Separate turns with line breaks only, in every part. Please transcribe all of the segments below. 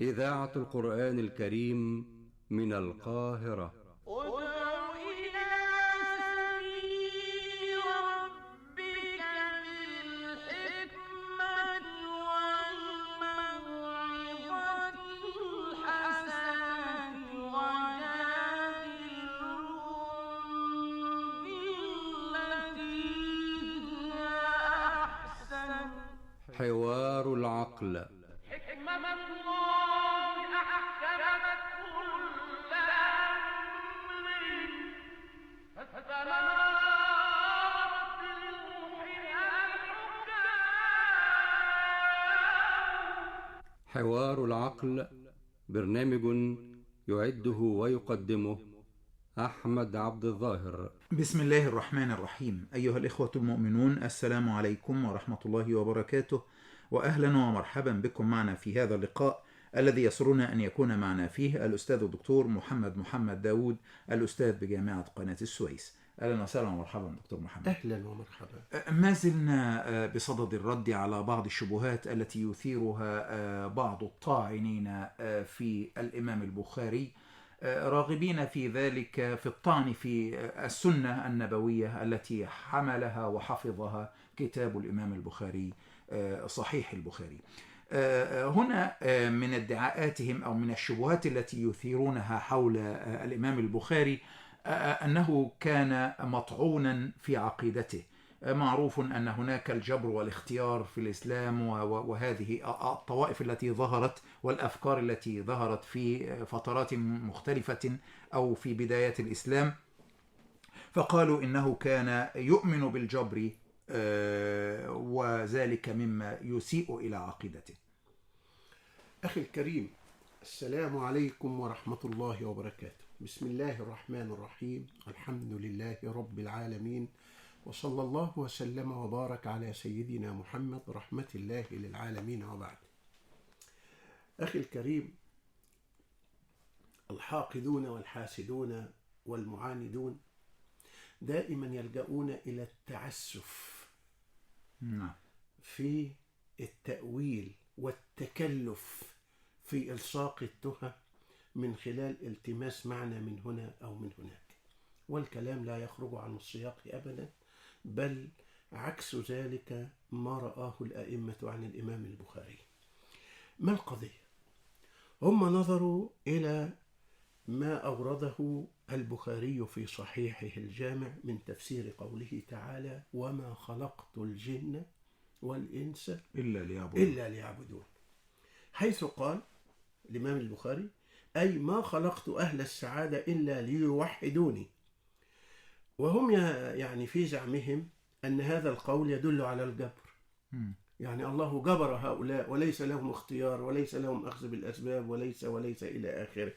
إذاعة القرآن الكريم من القاهرة.
ادع إلى سبيل ربك بالحكمة والموعظة الحسنة وجادلهم بالتي هي أحسن.
حوار العقل.
حكمة الله أحكمت كل أمر فاستنارت لروحها الحكام.
حوار العقل برنامج يعده ويقدمه أحمد عبد الظاهر.
بسم الله الرحمن الرحيم. أيها الإخوة المؤمنون، السلام عليكم ورحمة الله وبركاته، وأهلا ومرحبا بكم معنا في هذا اللقاء الذي يسرنا أن يكون معنا فيه الأستاذ الدكتور محمد داود، الأستاذ بجامعة قناة السويس. أهلا وسهلا ومرحبا دكتور محمد.
أهلا ومرحبا.
ما زلنا بصدد الرد على بعض الشبهات التي يثيرها بعض الطاعنين في الإمام البخاري، راغبين في ذلك في الطعن في السنة النبوية التي حملها وحفظها كتاب الإمام البخاري، صحيح البخاري. هنا من ادعاءاتهم أو من الشبهات التي يثيرونها حول الإمام البخاري أنه كان مطعونا في عقيدته. معروف أن هناك الجبر والاختيار في الإسلام، وهذه الطوائف التي ظهرت والأفكار التي ظهرت في فترات مختلفة أو في بدايات الإسلام، فقالوا إنه كان يؤمن بالجبر، وذلك مما يسيء إلى عقيدته.
أخي الكريم، السلام عليكم ورحمة الله وبركاته. بسم الله الرحمن الرحيم، الحمد لله رب العالمين، وصلى الله وسلم وبارك على سيدنا محمد رحمة الله للعالمين، وبعد. أخي الكريم، الحاقدون والحاسدون والمعاندون دائما يلجؤون إلى التعسف في التأويل والتكلف في إلصاق التهم من خلال التماس معنى من هنا أو من هناك، والكلام لا يخرج عن السياق أبدا، بل عكس ذلك ما رآه الأئمة عن الإمام البخاري. ما القضية؟ هم نظروا إلى ما أورده البخاري في صحيحه الجامع من تفسير قوله تعالى: وما خلقت الجن والإنس إلا ليعبدون، حيث قال الإمام البخاري: أي ما خلقت أهل السعادة إلا ليوحدوني. وهم يعني في زعمهم أن هذا القول يدل على الجبر، يعني الله جبر هؤلاء وليس لهم اختيار وليس لهم أخذ بالأسباب وليس إلى آخره،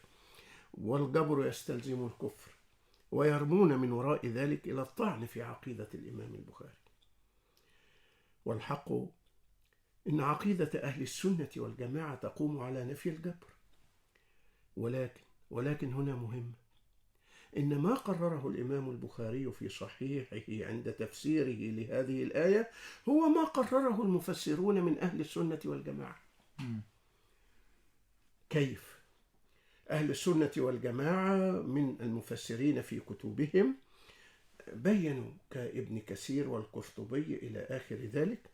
والجبر يستلزم الكفر، ويرمون من وراء ذلك إلى الطعن في عقيدة الإمام البخاري. والحق إن عقيدة أهل السنة والجماعة تقوم على نفي الجبر، ولكن هنا مهم، إن ما قرره الإمام البخاري في صحيحه عند تفسيره لهذه الآية هو ما قرره المفسرون من أهل السنة والجماعة. كيف؟ أهل السنة والجماعة من المفسرين في كتبهم بيّنوا كابن كثير والقرطبي إلى آخر ذلك،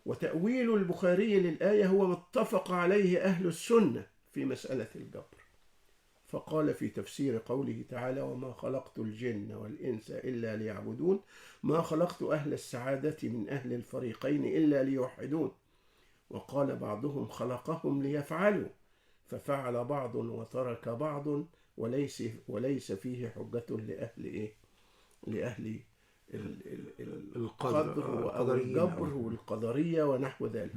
وتأويل البخاري للآية هو متفق عليه أهل السنة في مسألة الجبر. فقال في تفسير قوله تعالى: وما خلقت الجن والإنس إلا ليعبدون، ما خلقت أهل السعادة من أهل الفريقين إلا ليوحدون. وقال بعضهم: خلقهم ليفعلوا، ففعل بعض وترك بعض، وليس فيه حجة لأهل القدر والجبر والقدرية ونحو ذلك.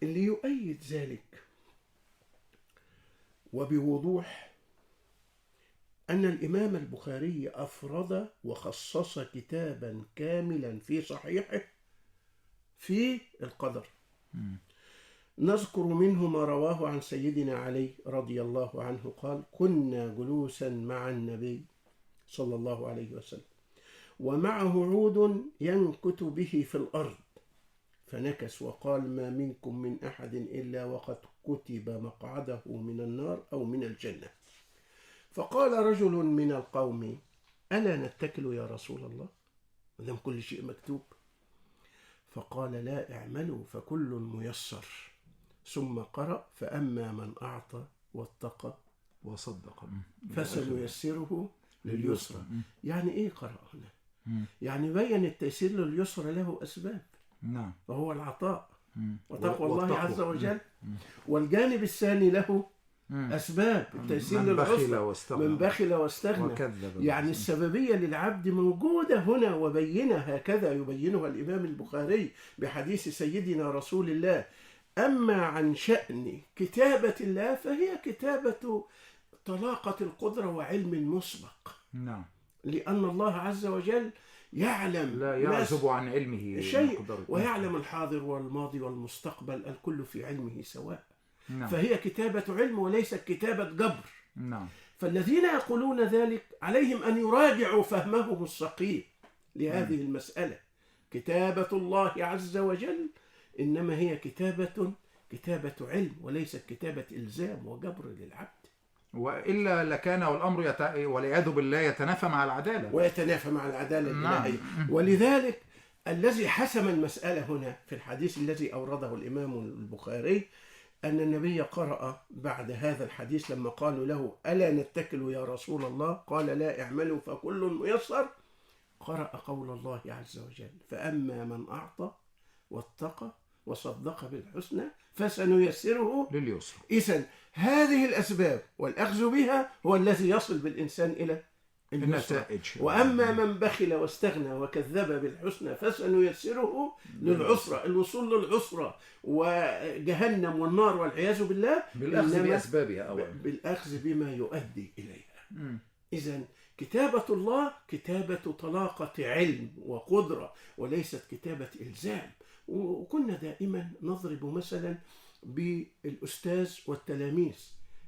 اللي يؤيد ذلك وبوضوح أن الإمام البخاري أفرد وخصص كتابا كاملا في صحيحه في القدر. نذكر منه ما رواه عن سيدنا علي رضي الله عنه قال: كنا جلوسا مع النبي صلى الله عليه وسلم ومعه عود ينكت به في الأرض، فنكس وقال: ما منكم من أحد إلا وقد كتب مقعده من النار أو من الجنة. فقال رجل من القوم: ألا نتكل يا رسول الله؟ مادام كل شيء مكتوب. فقال: لا، اعملوا فكل ميسر. ثم قرأ: فأما من أعطى واتقى
وصدق
فسنيسره لليسرى. يعني إيه قرأ هنا؟ يعني بين التيسير لليسرى له أسباب،
نعم،
وهو العطاء وتقوى
والتقوى.
الله عز وجل. والجانب الثاني له أسباب التيسير
من بخل
للعسرى:
واستغنى
من بخل واستغنى.
وكذب.
يعني السببية للعبد موجودة هنا وبينة، هكذا يبينها الإمام البخاري بحديث سيدنا رسول الله. أما عن شأن كتابة الله فهي كتابة طلاقة القدرة وعلم مسبق،
نعم،
لأن الله عز وجل يعلم
لا يعزب عن علمه
شيء،
مقدار.
ويعلم الحاضر والماضي والمستقبل، الكل في علمه سواء.
نعم.
فهي كتابة علم وليست كتابة جبر.
نعم.
فالذين يقولون ذلك عليهم أن يراجعوا فهمهم السقيم لهذه المسألة. كتابة الله عز وجل إنما هي كتابة علم وليست كتابة إلزام وجبر للعبد،
وإلا لكان والأمر والعياذ بالله يتنافى مع العدالة
ويتنافى مع العدالة
نعم.
الإلهية. ولذلك الذي حسم المسألة هنا في الحديث الذي أورده الإمام البخاري أن النبي قرأ بعد هذا الحديث لما قالوا له: ألا نتكل يا رسول الله؟ قال: لا، اعملوا فكل ميسر. قرأ قول الله عز وجل: فأما من أعطى واتقى وصدق بالحسنى فسنيسره
لليسر.
إذن هذه الأسباب والأخذ بها هو الذي يصل بالإنسان إلى
النتائج.
وأما من بخل واستغنى وكذب بالحسنى فسنيسره للعسرى. الوصول للعسرى وجهنم والنار والعياذ بالله
بالأخذ بأسبابها أولا،
بالأخذ بما يؤدي إليها. إذن كتابة الله كتابة طلاقة علم وقدرة وليست كتابة إلزام. وكنا دائما نضرب مثلا بالأستاذ والتلاميذ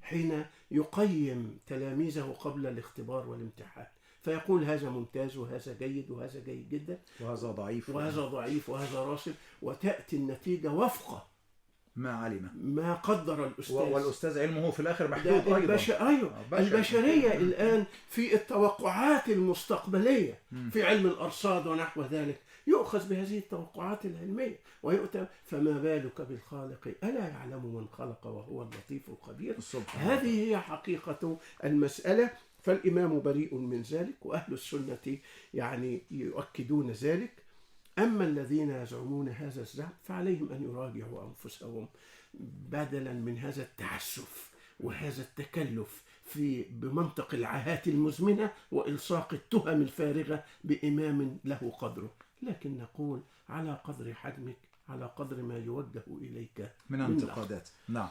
حين يقيم تلاميذه قبل الاختبار والامتحان، فيقول: هذا ممتاز وهذا جيد وهذا جيد جدا
وهذا ضعيف
وهذا ضعيف وهذا راسب، وتأتي النتيجة وفق
ما علم،
ما قدر الأستاذ.
والأستاذ علمه في الآخر محدود أيضا.
أيوة. البشرية الآن في التوقعات المستقبلية في علم الأرصاد ونحو ذلك يؤخذ بهذه التوقعات العلمية ويؤتى، فما بالك بالخالق؟ ألا يعلم من خلق وهو اللطيف الخبير. هذه هي حقيقة المسألة. فالإمام بريء من ذلك، وأهل السنة يعني يؤكدون ذلك. أما الذين يزعمون هذا الزعم فعليهم أن يراجعوا أنفسهم بدلا من هذا التعسف وهذا التكلف بمنطق العاهات المزمنة وإلصاق التهم الفارغة بإمام له قدره. لكن نقول: على قدر حجمك، على قدر ما يوجه إليك
من انتقادات. نعم.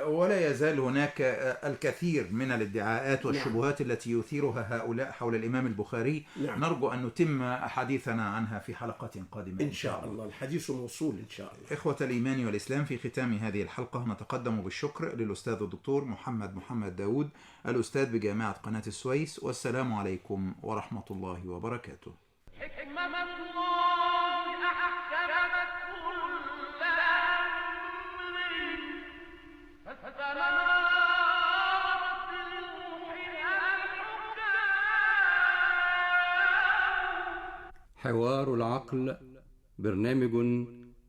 ولا يزال هناك الكثير من الادعاءات والشبهات التي يثيرها هؤلاء حول الإمام البخاري. نرجو أن نتم حديثنا عنها في حلقات قادمة
إن شاء الله. الحديث موصول إن شاء الله.
إخوة الإيمان والإسلام، في ختام هذه الحلقة نتقدم بالشكر للأستاذ الدكتور محمد داود، الأستاذ بجامعة قناة السويس. والسلام عليكم ورحمة الله وبركاته.
حكمة الله أحكمت كل أمر فاستمرت لروحها الحكام.
حوار العقل، برنامج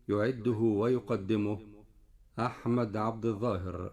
يعده ويقدمه أحمد عبد الظاهر.